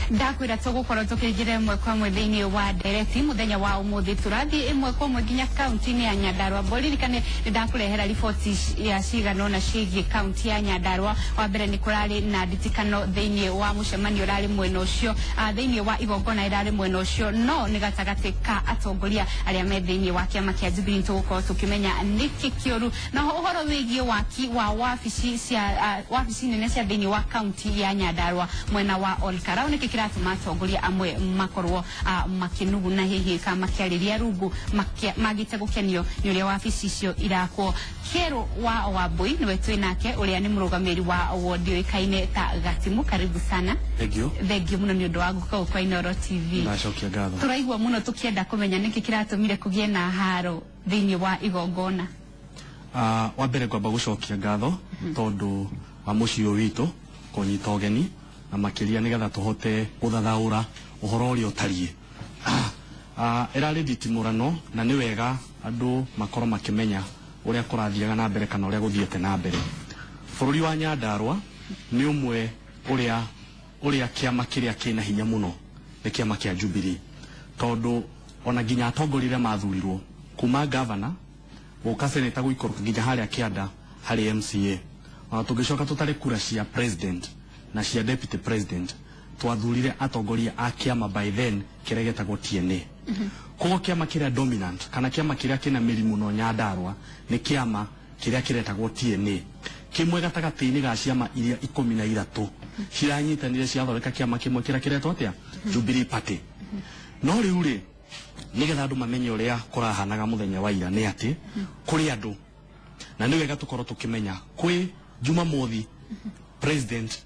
Ndakwĩra tũgũkorwo tũkĩingĩra ĩmwe kwa ĩmwe thĩinĩ wa ndereti mũthenya wa ũmũthĩ. Tũrathiĩ ĩmwe kwa ĩmwe nginya kaunti-inĩ ya Nyandarua. Mboririkane nĩ ndakũrehera riboti ya cigana ũna ciĩgiĩ kaunti ya Nyandarua. Wa mbere, nĩ kũrarĩ na nditikano thĩinĩ wa mũcemanio ũrarĩ mwena ũcio, thĩinĩ wa igongona ĩrarĩ mwena ũcio, no nĩ gatagatĩ ka atongoria arĩa me thĩinĩ wa kĩama kĩa Jubilee. Tũgũkorwo tũkĩmenya nĩkĩ kĩũru. Naho ũhoro wĩgiĩ waki wa wabici cia wabici nene cia thĩinĩ wa kaunti ya Nyandarua mwena wa Olkarau, nĩkĩ kĩratũma atongoria amwe makorwo makĩnuguna hihi ka makĩarĩria rungu magĩte gũkenio nĩ ũrĩa wabici icio irakwo. Kĩerũ wa Wambui nĩwe twĩ nake, ũrĩa nĩ mũrũgamĩrĩri wa wodi ũĩkaine ta Gatimu. Karibu sana. Thank you. Thank you mũno nĩ ũndũ wa gũka gũkũ kwa Inooro TV. Ndacokia ngatho. Tũraigua mũno tũkĩenda kũmenya nĩkĩ kĩratũmire kũgĩe na haro thĩinĩ wa igongona. Wa mbere ngwamba gũcokia ngatho tondũ wa mũciĩ ũyũ witũ kũnyita ũgeni, na makĩria nĩgetha tũhote gũthathaũra ũhoro ũrĩa ũtariĩ. Ĩrarĩ nditimũrano, na nĩ wega andũ makorwo makĩmenya ũrĩa kũrathiaga na mbere kana ũrĩa gũthiĩte na mbere. Bũrũri wa Nyandarua nĩ ũmwe ũrĩa kĩama kĩrĩa kĩna hinya mũno nĩ kĩama kĩa Jubilee, tondũ ona nginya atongoria arĩa mathurirwo kuma gavana gũka seneta gũikũrũka nginya harĩa kĩanda harĩ MCA, ona tũngĩcoka tũtarĩ kura cia president na cia deputy president, twathurire atongoria a kĩama by then kĩrĩa gĩtagwo TNA. Koguo kĩama kĩrĩa dominant kana kĩama kĩrĩa kĩna mĩri mũno Nyandarua nĩ kĩama kĩrĩa kĩretagwo TNA, kĩmwe gatagatĩ-inĩ ga ciama iria 13 ciranyitanire ciathondeka kĩama kĩmwe kĩrĩa kĩretwo atĩa? Jubilee Party. No rĩu rĩ, nĩgetha andũ mamenye ũrĩa kũrahanaga mũthenya wa ira, nĩ atĩ kũrĩ andũ, na nĩ wega tũkorwo tũkĩmenya, kwĩ Jumamothi president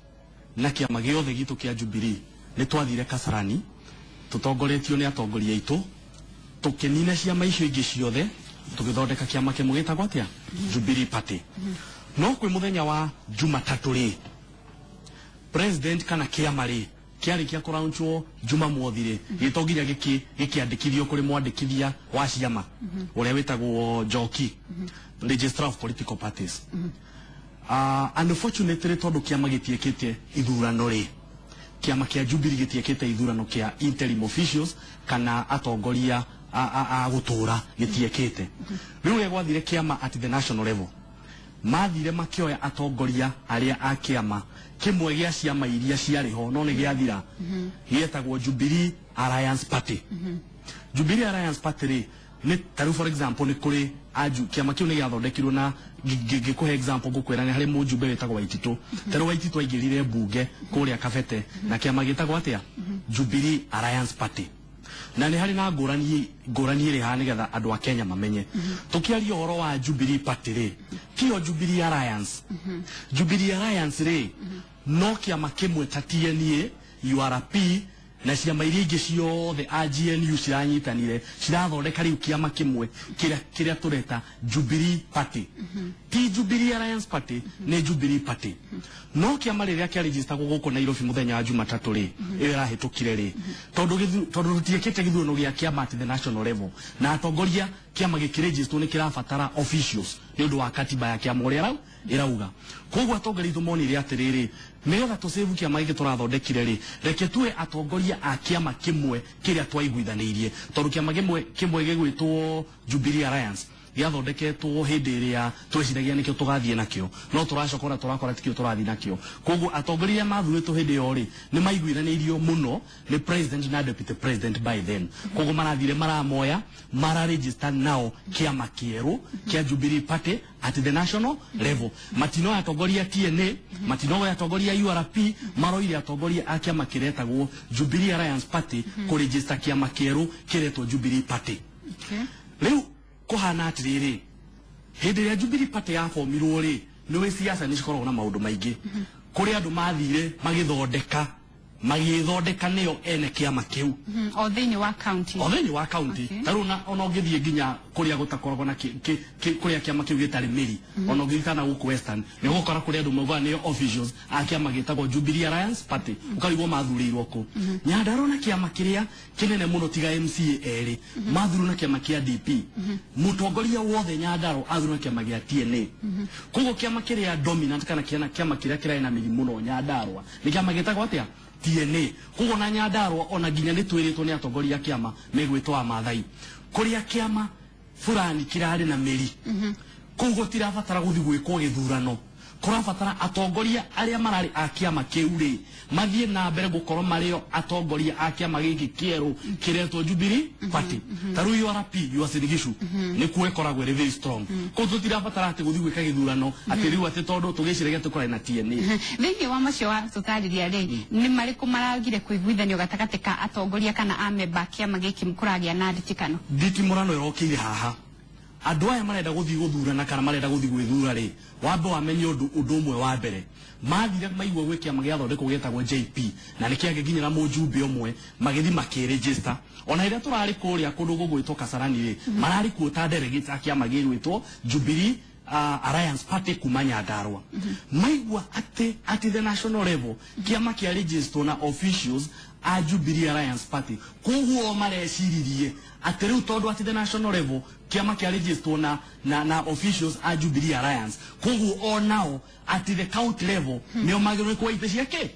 na kĩama gĩothe gitũ kĩa Jubilee nĩ twathire Kasarani tũtongoretio nĩ atongoria aitũ, tũkĩnina ciama icio ingĩ ciothe, tũgĩthondeka kĩama kĩmwe gĩtagwo atĩa? Jubilee Party. No kwĩ mũthenya wa Jumatatũ rĩ, president kana kĩama rĩ kĩarĩkia kũraunchwo Jumamothi rĩ, gĩto nginya gĩkĩandĩkithio kũrĩ mwandĩkithia wa ciama ũrĩa wĩtagwo Njoki, Registrar of Political Parties. Unfortunately, tondũ kĩama gĩtiĩkĩte ithurano rĩ, kĩama kĩa Jubilee gĩtiĩkĩte ithurano kĩa interim officials kana atongoria a gũtũra, gĩtiĩkĩte. Rĩu ũrĩa gwathire, kĩama at the national level mathire makĩoya atongoria arĩa a kĩama kĩmwe gĩa ciama iria ciarĩ ho no nĩ gĩathira, gĩetagwo Jubilee Alliance Party. Jubilee Alliance Party rĩ, nĩ tarĩu for example nĩ kũrĩ anju kĩama kĩu nĩ gĩathondekirwo, na ngĩkũhe example ngũkwĩra nĩ harĩ mũjumbe wĩtagwo Waititũ. Tarĩu Waititũ aingĩrire mbunge kũrĩa Kabete na kĩama gĩtagwo atĩa? Jubilee Alliance Party. Na nĩ harĩ na ngũrani, ngũrani ĩrĩ haha, nĩgetha andũ a Kenya mamenye. Tũkĩaria ũhoro wa Jubilee Party rĩ, tiyo Jubilee Alliance. Jubilee Alliance rĩ, no kĩama kĩmwe ta TNA, URP na ciama iria ingĩ ciothe a GNU ciranyitanire cirathondeka rĩu kĩama kĩmwe kĩrĩa tũreta Jubilee Party. Ti Jubilee Alliance Party, nĩ Jubilee Party. No kĩama rĩrĩa kĩarĩjistagwo gũkũ Nairobi mũthenya wa Jumatatũ rĩ, ĩyo ĩrahĩtũkire rĩ, tondũ tũtiĩkĩte gĩthurano gĩa kĩama at the national level na atongoria, kĩama gĩkĩrĩjistwo nĩ kĩrabatara officials nĩ ũndũ wa katiba ya kĩama ũrĩa ĩrauga. Koguo atongoria aitũ monire atĩrĩrĩ, nĩgetha tũsave kĩama gĩkĩ tũrathondekire rĩ, reke tuoe atongoria a kĩama kĩmwe kĩrĩa twaiguithanĩirie, tondũ kĩama kĩmwe gĩgwĩtwo Jubilee Alliance gĩathondeketwo hĩndĩ ĩrĩa tweciragia nĩkĩo tũgathiĩ nakĩo, no tũracoka ona tũrakora tikĩo tũrathiĩ nakĩo. Koguo atongoria arĩa mathurĩtwo hĩndĩ ĩyo rĩ, nĩ maiguithanĩirio mũno nĩ president na deputy president by then. Koguo marathire maramoya mararegister nao kĩama kĩerũ kĩa Jubilee Party at the national level. Matinoya atongoria TNA, matinoya atongoria URP, maroire atongoria a kĩama kĩretagwo Jubilee Alliance Party kũregister kĩama kĩerũ kĩretwo Jubilee Party. Rĩu kũhana atĩrĩrĩ, hĩndĩ ĩrĩa Jubilee Party yabomirwo rĩ, nĩ wĩ siasa nĩ cikoragwo na maũndũ maingĩ. Kũrĩ andũ mathire magĩthondeka, magĩthondeka nĩo ene kĩama kĩu. O thĩinĩ wa county? O thĩinĩ wa county. Ta rĩu ona ũngĩthiĩ nginya Kuria gutakoragwo na kuria kiama kiu gitari miri, ona ũngĩririkana gũkũ Western nĩ ũgũkora kũrĩ andũ maugaga nĩo officials a kĩama gĩtagwo Jubilee Alliance Party, ũkarigwo mathurĩirwo kũ. Nyandarua na kĩama kĩrĩa kĩnene mũno tiga MCA erĩ mathurirwo na kĩama kĩa DP. Mũtongoria wothe Nyandarua athurirwo na kĩama gĩa TNA. Koguo kĩama kĩrĩa dominant kana kĩama kĩrĩa kĩrarĩ na mĩri mũno Nyandarua nĩ kĩama gĩtagwo atĩa? TNA. Koguo na Nyandarua ona nginya nĩ twĩrĩtwo nĩ atongoria a kĩama megwĩtwo a Maathai, kũrĩa kĩama fulani kirarĩ na mĩri kũu gũtirabatara gũthiĩ gwĩkwo gĩthurano. Kũrabatara atongoria arĩa mararĩ a kĩama kĩu rĩ mathiĩ na mbere gũkorwo marĩo atongoria a kĩama gĩkĩ kĩerũ kĩretwo Jubilee Party. Ta rĩu URP, Uasin Gishu, nĩkuo ĩkoragwo ĩrĩ very strong. Kũu tũtirabatara atĩ gũthiĩ gwĩka gĩthurano atĩ rĩu atĩ tondũ tũgĩciragia tũkorane na TNA. Thĩinĩ wa macio wa tũtarĩria rĩ, nĩ marĩkũ maragire kũiguithanio gatagatĩ ka atongoria kana amemba a kĩama gĩkĩ kũragĩa na nditikano? Nditimũrano ĩrokĩire haha. Andũ aya marenda gũthiĩ gũthurana kana marenda gũthiĩ gwĩthura rĩ, wambe wamenye ũndũ ũmwe wa mbere. Mathire maigua gwĩ kĩama gĩathondekwo gĩtagwo JP na nĩ kĩangĩkinyĩra mũjumbe ũmwe, magĩthiĩ makĩregister. Ona rĩrĩa tũrarĩ kũrĩa kũndũ gũgwĩtwo Kasarani rĩ, mararĩ kuo ta delegates a kĩama gĩgwĩtwo Jubilee Alliance Party kuma Nyandarua. Maigua atĩ at the national level kĩama kĩa register na officials a Jubilee Alliance Party, koguo mareciririe atĩ rĩu tondũ at the national level kĩama kĩa register na officials a Jubilee Alliance, koguo onao at the county level nĩo magĩrĩirwo kuoya itĩ ciake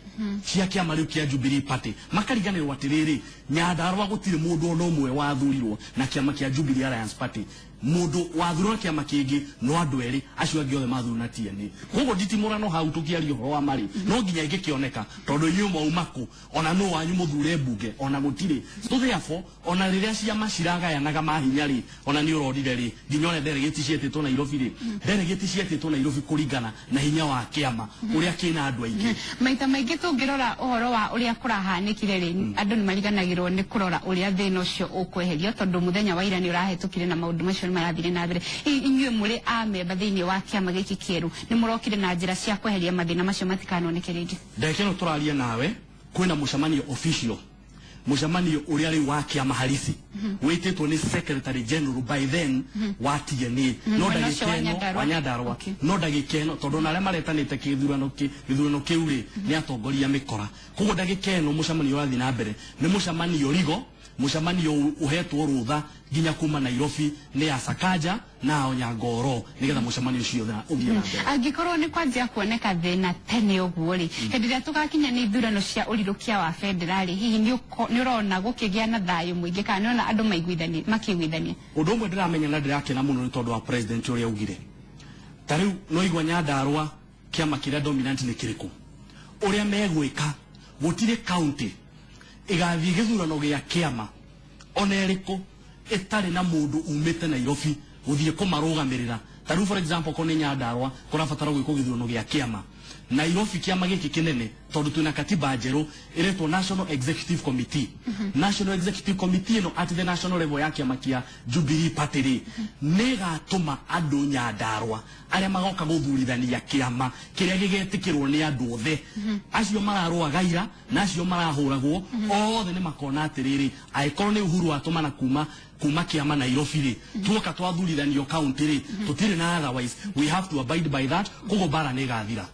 cia kĩama rĩu kĩa Jubilee Party. Makariganĩrwo atĩrĩrĩ, Nyandarua gũtirĩ mũndũ ona ũmwe wathurirwo na kĩama kĩa Jubilee Alliance Party. Mũndũ wathurirwo na kĩama kĩngĩ no andũ erĩ, acio angĩ othe mathurirwo na TNA. Koguo nditimũrano hau tũkĩaria ũhoro wa marĩ no nginya ĩngĩkĩoneka tondũ inyuĩ mwauma kũ, ona nũ wanyu mũthure mbunge ona gũtirĩ. So therefore ona rĩrĩa ciama ciragayanaga mahinya rĩ, ona nĩ ũronire rĩ, nginya ona delegate cietĩtwo Nairobi rĩ, delegate cietĩtwo Nairobi kũringana na hinya wa kĩama ũrĩa kĩna andũ aingĩ. Maita maingĩ tũngĩrora ũhoro wa ũrĩa kũrahanĩkire rĩ, andũ nĩ mariganagĩrwo nĩ kũrora ũrĩa thĩna ũcio ũkweherio, tondũ mũthenya wa ira nĩ ũrahĩtũkire na maũndũ macio nĩ marathire na mbere. Hihi inyuĩ mũrĩ amemba thĩinĩ wa kĩama gĩkĩ kĩerũ nĩ mũrokire na njĩra cia kweheria mathĩna macio matikanoneke rĩngĩ? Ndagĩka ĩno tũraria nawe kwĩna mũcemanio official, mũcemanio ũrĩa rĩu wa kĩama harisi wĩtĩtwo nĩ secretary general by then wa TNA no Mwena ũcio wa ndagĩka ĩno Nyandarua. wa Nyandarua. No ndagĩka ĩno tondũ ona arĩa maretanĩte gĩthurano kĩu rĩ nĩ atongoria mĩkora. Koguo ndagĩka ĩno mũcemanio ũrathiĩ na mbere nĩ mũcemanio rigo, mũcemanio ũhetwo rũtha nginya kuma Nairobi nĩ ya Sakaja na Onyangoro nĩgetha mũcemanio ũcio ũthiĩ na mbere. Angĩkorwo nĩ kwanjia kuoneka thĩna tene ũguo rĩ, hĩndĩ ĩrĩa tũgakinya nĩ ithurano cia ũrirũkia wa bendera rĩ, hihi nĩ ũrona gũkĩgĩa na thayũ mũingĩ kana nĩ ũrona andũ makĩiguithania? Ũndũ ũmwe ndĩramenya na ndĩrakena mũno nĩ tondũ wa president ũrĩa augire. Ta rĩu no igua Nyandarua kĩama kĩrĩa dominant nĩ kĩrĩkũ, ũrĩa megwĩka gũtirĩ county ĩgathiĩ gĩthurano gĩa kĩama ona ĩrĩkũ ĩtarĩ na mũndũ umĩte Nairobi gũthiĩ kũmarũgamĩrĩra. Ta rĩu for example ko nĩ Nyandarua kũrabatara gwĩkwo gĩthurano gĩa kĩama Nairobi, kĩama gĩkĩ kĩnene tondũ twĩna katiba njerũ ĩretwo National Executive Committee. National Executive Committee ĩno at the national level ya kĩama kĩa Jubilee Party rĩ, nĩ ĩgatũma andũ Nyandarua arĩa magoka gũthurithania kĩama kĩrĩa gĩgetĩkĩrwo nĩ andũ othe. Acio mararũaga ira na acio marahũragwo othe nĩ makona atĩrĩrĩ, angĩkorwo nĩ Uhuru watũmana kuma kĩama Nairobi rĩ, tuoka twathurithanio county rĩ, tũtirĩ na otherwise, we have to abide by that. Koguo mbara nĩ ĩgathira.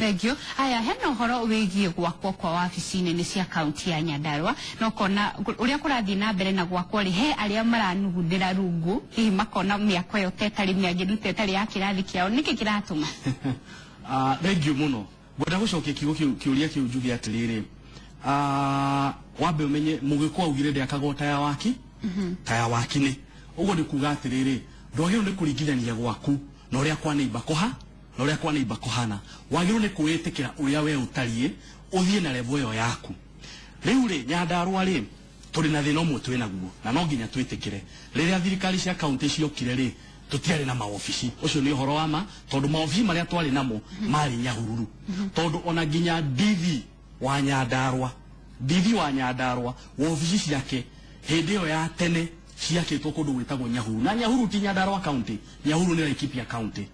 Thank you. Aya, hena ũhoro wĩgiĩ gwakwo kwa wabici nene cia kaunti ya Nyandarua na ũkona ũrĩa kũrathiĩ na mbere na gwakwo rĩ, he arĩa maranugundĩra rungu hihi makona mĩako ĩyo ta ĩtarĩ mĩagĩrĩru, ta ĩtarĩ ya kĩrathi kĩao. Nĩkĩ kĩratũma? Thank you mũno. Ngwenda gũcokia kiugo kĩu, kĩũria kĩu njuge atĩrĩrĩ, wambe ũmenye Mũgĩkũyũ augire ndĩakagwo ta ya waki ta ya wakinĩ. Ũguo nĩ kuga atĩrĩrĩ, ndwagĩrĩirwo nĩ kũringithania gwaku na ũrĩa kwa neighbor kũha na ũrĩa kwa neighbor kũhana. Wagĩrĩirwo nĩ kwĩĩtĩkĩra ũrĩa we ũtariĩ, ũthiĩ na level ĩyo yaku. Rĩu rĩ, Nyandarua rĩ, tũrĩ na thĩna ũmwe twĩ naguo na no nginya twĩtĩkĩre. Rĩrĩa thirikari cia kaunti ciokire rĩ, tũtiarĩ na maobici. Ũcio nĩ ũhoro wa ma, tondũ maobici marĩa twarĩ namo marĩ Nyahururu. Tondũ ona nginya DV wa Nyandarua, DV wa Nyandarua, wabici ciake hĩndĩ ĩyo ya tene ciakĩtwo kũndũ gwĩtagwo Nyahururu. Na Nyahururu ti Nyandarua County, Nyahururu nĩ Laikipia County.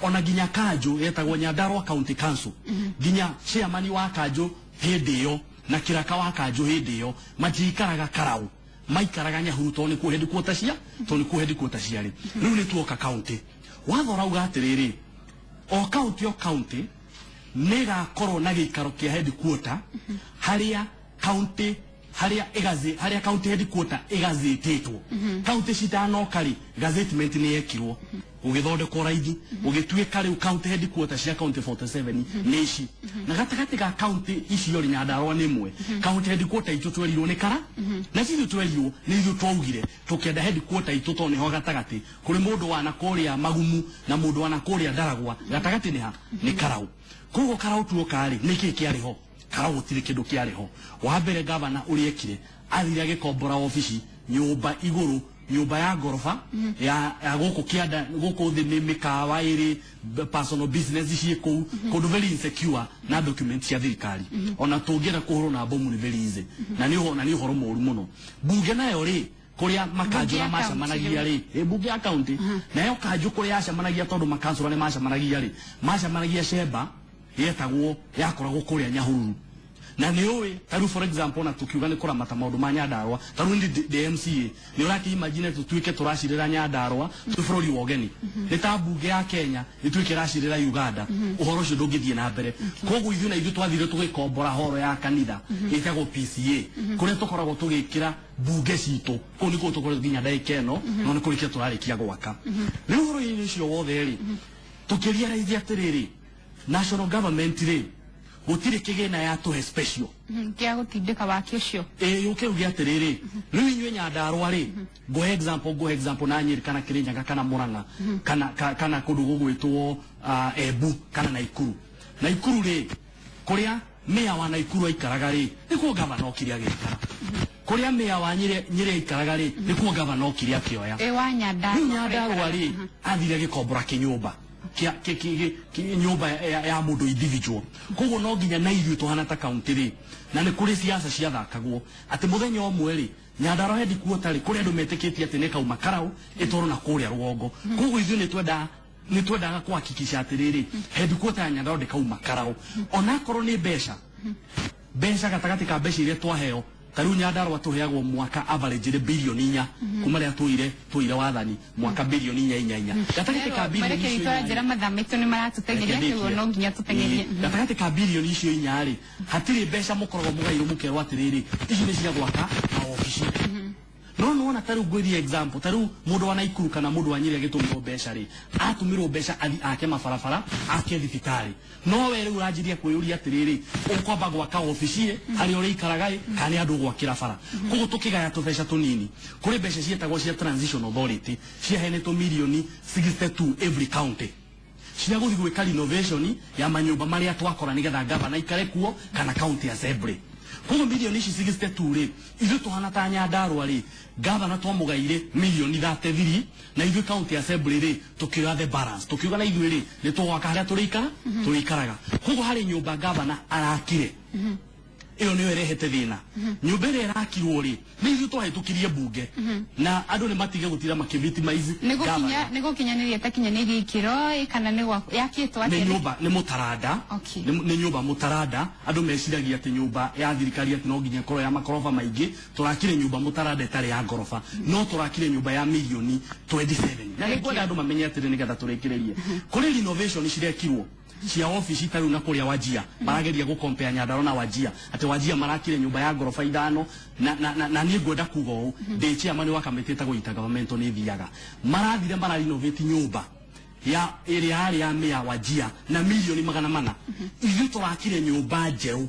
Ona nginya kanjũ yetagwo Nyandarua County Council. Nginya chairman wa kanjũ hĩndĩ ĩyo na kĩraka wa kanjũ hĩndĩ ĩyo matiikaraga Karau, Maikaraga Nyahururu tondũ nĩkuo headquarter cia, tondũ nĩkuo headquarter ciarĩ. Rĩu nĩ tuoka county, watho ũrauga atĩrĩrĩ, o county, o county nĩ ĩgakorwo na gĩikaro kĩa headquarter harĩa county, harĩa ĩgazi, harĩa county headquarter ĩgazĩtĩtwo. County citanoka rĩ, gazettement nĩ yekirwo, gũgĩthondekwo raithi, gũgĩtuĩka rĩu county headquarter cia county 47 nĩ ici. Na gatagatĩ ga county icio rĩ, Nyandarũa nĩ ĩmwe. County headquarter itũ twerirwo nĩ kara, na ti ithuĩ twerirwo, nĩ ithuĩ twaugire tũkĩenda headquarter itũ tondũ nĩho gatagatĩ kũrĩ mũndũ wana kũrĩa Magumu na mũndũ wana kũrĩa Ndaragwa, gatagatĩ nĩ ha? Nĩ Karau. Koguo Karau tuoka rĩ, nĩkĩ kĩarĩ ho Karau? Gũtirĩ kĩndũ kĩarĩ ho. Wa mbere, gavana ũrĩa ekire, athire agĩkombora obici, nyũmba igũrũ, nyũmba ya ngoroba ya gũkũ kĩanda, gũkũ thĩ nĩ mĩkawa ĩrĩ personal business ciĩ kũu, kũndũ very insecure na document cia thirikari ona tũngĩenda kũhũrwo na bomu nĩ very easy, na nĩ ũhoro, na nĩ ũhoro mũru mũno. Bunge nayo rĩ, kũrĩa makanjũra ya county. Macemanagia rĩ, ĩ bunge ya county nayo, kanjũ kũrĩa yacemanagia, tondũ makansũra nĩ macemanagia rĩ, macemanagia cemba yetagwo, yakoragwo kũrĩa Nyahururu. Na nĩ ũĩ ta rĩu, for example, na tukiuga nĩ kũramata maũndũ ma Nyandarũa, ta rĩu ndĩ MCA, nĩ ũrakĩ imagine tũtuĩke tũracirĩra Nyandarũa twĩ bũrũri wa ũgeni? Nĩ ta mbunge ya Kenya ĩtuĩke ĩracirĩra Uganda. Ũhoro ũcio ndũngĩthiĩ na mbere. Koguo ithuĩ na ithuĩ twathire tũgĩkombora horo ya kanitha ĩtagwo PCA, kũrĩa tũkoragwo tũgĩkĩra mbunge citũ. Kũu nĩkuo tũkoretwo nginya ndagĩka ĩno, no nĩ kũrĩkia tũrarĩkia gwaka. Rĩu ũhoro-inĩ ũcio wothe rĩ, tũkĩrealize atĩrĩrĩ, national government rĩ, gũtirĩ kĩgĩna yatũhe special Gĩa gũtindĩka waki ũcio. Ĩ yũke uge atĩrĩrĩ, rĩu inyuĩ Nyandarũa rĩ, ngũhe example na Nyĩrĩ kana Kĩrĩnyaga kana Mũrang'a kana kũndũ gũgwĩtwo Embu kana Naikuru. Naikuru rĩ, kũrĩa meya wa Naikuru aikaraga rĩ, nĩkuo gavana okire agĩikara. Kũrĩa meya wa Nyĩrĩ aikaraga rĩ, nĩkuo gavana okire akĩoya. Ĩ wa Nyandarũa? Rĩu Nyandarũa rĩ, athire agĩkombora kĩnyũmba kĩa nyũmba ya mũndũ individual. Koguo no nginya na ithuĩ tũhana ta county rĩ, na nĩ kũrĩ siasa ciathakagwo atĩ mũthenya ũmwe rĩ, Nyandarũa headquarter rĩ, kũrĩ andũ metĩkĩtie atĩ nĩ kauma Karau ĩtwarwo na kũrĩa rũgongo. Koguo ithuĩ nĩ twendaga kuhakikisha atĩrĩrĩ, headquarter ya Nyandarũa ndĩkauma Karau, onakorwo nĩ mbeca gatagatĩ ka mbeca iria twaheo. Ta rĩu Nyandarũa tũheagwo mwaka average rĩ 4 bilioni kuma rĩrĩa tũire wathani, mwaka 4 bilioni 4 4 4. Gatagatĩ ka bilioni Marekeri, icio inya tũranjĩra mathaa maitũ nĩ maratũteng'eria. Reke Koguo ndĩkie. no nginya tũteng'erie. Ĩĩ, gatagatĩ ka 4 bilioni icio rĩ, hatirĩ mbeca mũkoragwo mũgairwo mũkerwo atĩrĩrĩ, ici nĩ cia gwaka maobici. No nĩwona ta rĩu ngwĩrie example, ta rĩu mũndũ wa Naikuru kana mũndũ wa Nyĩrĩ agĩtũmĩrwo mbeca rĩ, atũmĩrwo mbeca athi ake mabarabara, ake thibitarĩ. No we rĩu ũranjiria kwĩyũria atĩrĩrĩ, ũkwamba gwaka obici ĩ harĩa ũrĩikaraga ĩ, kana nĩ andũ gwakĩra bara? Koguo tũkĩgaya tũbeca tũnini, kũrĩ mbeca ciĩtagwo cia transition authority, ciaheanĩtwo 62 milioni every county cia gũthiĩ gwĩka renovation ya manyũmba marĩa twakora nĩgetha gavana aikare kuo kana county assembly. Koguo 62 milioni rĩ, ithuĩ tũhana ta Nyandarũa rĩ, gavana twamũgaire 33 milioni, na ithuĩ county assembly rĩ, tũkĩoya the balance, tũkiuga na ithuĩ rĩ, nĩ tũgwaka harĩa tũrĩikaraga. Koguo harĩ nyũmba gavana arakire, ĩyo nĩyo ĩrehete thĩna. Nyũmba ĩrĩa ĩrakirwo rĩ, nĩ ithuĩ twahĩtũkirie mbunge, na andũ nĩ matige gũtira makĩvictimize Nĩ gũkinya gavana. Nĩ gũkinyanĩria ĩtakinyanĩirie ikĩro ĩ, kana nĩ yakĩtwo Nĩ atĩa? nyũmba nĩ mũtaranda. Nĩ nyũmba mũtaranda. Andũ meciragia atĩ nyũmba ya thirikari atĩ no nginya ĩkorwo ya makoroba maingĩ. Tũrakire nyũmba mũtaranda ĩtarĩ ya ngoroba, no tũrakire nyũmba ya 27 milioni. Na nĩ ngwenda andũ mamenye atĩrĩ, nĩgetha tũrĩkĩrĩrie, kũrĩ renovation cirekirwo cia ofici ta rĩu na kũrĩa Wajia, marageria gũkompea Nyandarua na Wajia, atĩ Wajia marakire nyũmba ya ngoroba ithano. Na niĩ ngwenda kuga ũũ, ndĩ chairman wa kamĩtĩ ĩtagwo intergovernmental, nĩ thiaga marathire mararenovate nyũmba ya ĩrĩa yarĩ ya meya Wajia na 400 milioni. Ithuĩ tũrakire nyũmba njerũ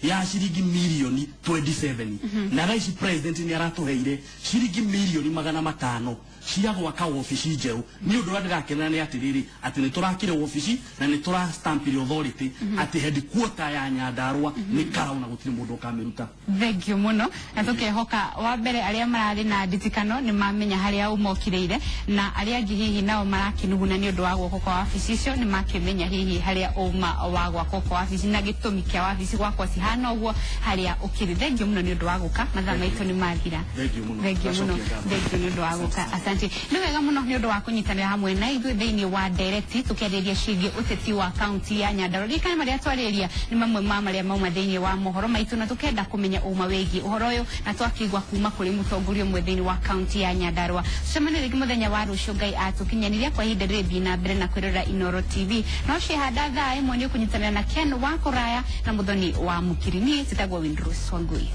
ya ciringi 27 milioni, na thaa ici president nĩ aratũheire ciringi 500 milioni cia gwaka wobici njerũ. Nĩ ũndũ ũrĩa ndĩrakenera nĩ atĩrĩrĩ, atĩ nĩ tũrakire wobici na nĩ tũrastampire authority atĩ headquarter ya Nyandarua nĩ Karau na gũtirĩ mũndũ ũkamĩruta. Thank you muno, na tukehoka wa mbere arĩa mararĩ na nditikano nĩ mamenya harĩa ũmokirĩire, na arĩa angĩ hihi nao marakinuguna nĩ ũndũ wa gwakwo kwa wabici icio nĩ makĩmenya hihi harĩa ũma wa gwakwo kwa wabici na gĩtũmi kĩa wabici gwakwo cihana. Ithano ũguo harĩa ũkĩrĩ. Thengiũ mũno nĩ ũndũ wa gũka, mathaa maitũ nĩ mathira. Thengiũ mũno. Thengiũ mũno. Ndacokia ngatho. Thengiũ nĩ ũndũ wa gũka, asante. Nĩ wega mũno nĩ ũndũ wa kũnyitanĩra hamwe na ithuĩ thĩinĩ wa ndereti tũkĩarĩrĩria ciĩgiĩ ũteti wa kaunti ya Nyandarua. Ririkana marĩa twarĩrĩria nĩ mamwe ma marĩa mauma thĩinĩ wa mohoro maitũ, na tũkenda kũmenya ũma wĩgiĩ ũhoro ũyũ na twakĩigua kuma kũrĩ mũtongoria ũmwe thĩinĩ wa kaunti ya Nyandarua. Tũcemanie rĩngĩ mũthenya wa rũciũ Ngai atũkinyanĩria. Kwa ihinda rĩrĩ thiĩ na mbere na kwĩrorera Inoro TV, no ciĩhanda thaa 1 nĩ ũkũnyitanĩra na Ken wa Kũraya na Mũthoni wa Mũkiri. Niĩ njĩtagwo Windrose Wangui.